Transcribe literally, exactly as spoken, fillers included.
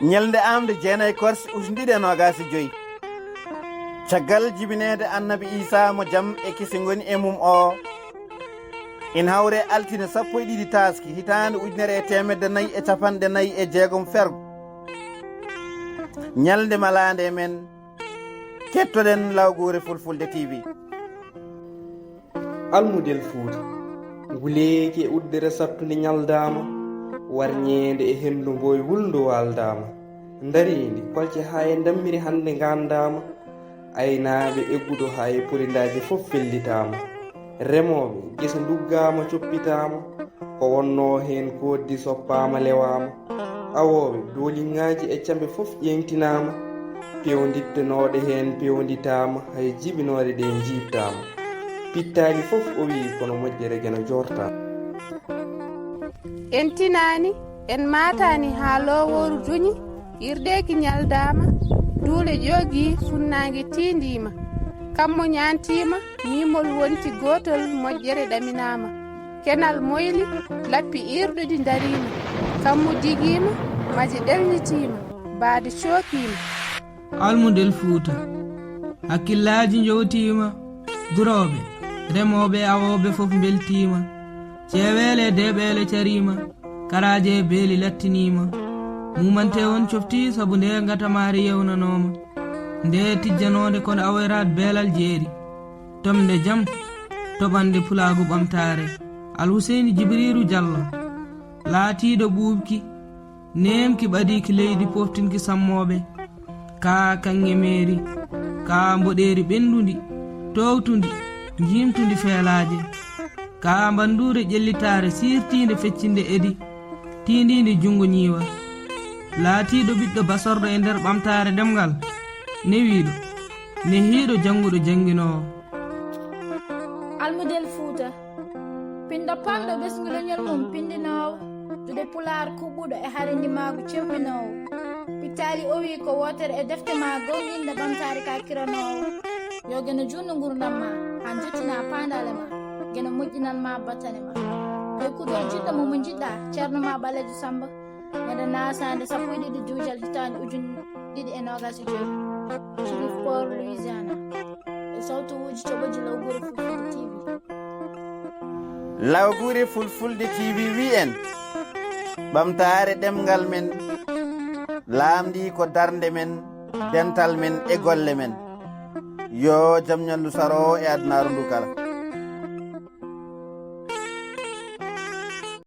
Ñalnde aamde jeenayi korse ujunere ɗiɗi e noogaas e joy, caggal jibineede Annabi Iisaa mo jam e kisi ngoni e mum o, ina hawre altine sappo e ɗiɗi taaski hitaande ujunere e teemedde nayi e capanɗe nayi e jeegom fergo. Ñalnde malaande men, kettoɗen Lawguure Fulfulde T V. Almudel Fuuta, nguleeki e uddere sattunde ñaldaama, warñeende e henndu mboy wulndu waaldaama. Ndariindi kolce haa e ndammiri hannde ngaandaama, aynaaɓe egguɗo haa e polindaaji fof fellitaama. Remooɓe gese nduggaama, coppitaama, ko wonnoo heen kooddi soppaama, lewaama. Awooɓe dooliŋaaji e cambe fof ƴeeŋtinaama, peewnditte nooɗe heen peewnditaama, hay jibinoore ɗe njiiɓtaama. Pittaali fof o wiyi kono moƴƴere geno joortaama. En tinaani, en maataani haa loowooru duñi, irdeeki ñaldaama, duule ƴoogii, funnaange tiindiima. Kammo ñaantiima, miimol wonti gootol, moƴƴere ɗaminaama. Kenal moyli, lappi iirɗuɗi ndariima. Kammu digiima, maji ɗelñitiima, baade cookiima. Almudel Fuuta, hakkillaaji njowtiima, durooɓe, remooɓe, awooɓe fof mbeltiima. Ceeweele e deeɓeele cariima, karaaje e beeli lattiniima. Muumante on coftii sabu nde ngatamaare yewnanooma. Nde tijjanoonde kono awoyraat beelal jeeri. Tomde jam, toɓande pulaagu ɓamtaare. Alhuseyni Jibriiru Jallo, laatiiɗo ɓuuɓki, neemki ɓadiiki leydi poftinki sammooɓe. Kaa kaŋŋe meeri, kaa mboɗeeri ɓenndundi, toowtundi, njiimtundi feelaaje. Kaa mbannduure ƴellitaare siirtiinde feccinde edi, tiindiinde junngo ñiiwa. Laatiiɗo ɓiɗɗo basorɗo e nder ɓamtaare ɗemngal, newiiɗo, nehiiɗo jannguɗo jannginoowo. Almudel Fuuta, pinɗo panɗo ɓesngu leñol mum pinndinoowo, duɗe pulaar kuɓɓuɗo e harindimaagu cemmbinoowo. Pittaali o wii ko wootere e defte maa goonɗinɗe ɓamtaare ka kiranoowo. Yo geno juutnu nguurndam maa, haa njottinaa paandaale maa, geno moƴƴinan maa battane maa. Yo kudol jiɗɗo mo mo njiɗɗaa, ceerno maa Ɓaleejo Sammba, ñande naasaande sappo e ɗiɗi duujal hitaande ujunere ɗiɗi e noogaas e joy, Shreveport, Louisiana. E sawtuuji coɓoji Lawguure Fulfulde T V. Lawguure Fulfulde T V wii en, ɓamtaare ɗemngal men, laamɗi ko darnde men, dental men e golle men. Yo jam ñallu saro e adunaaru ndu kala.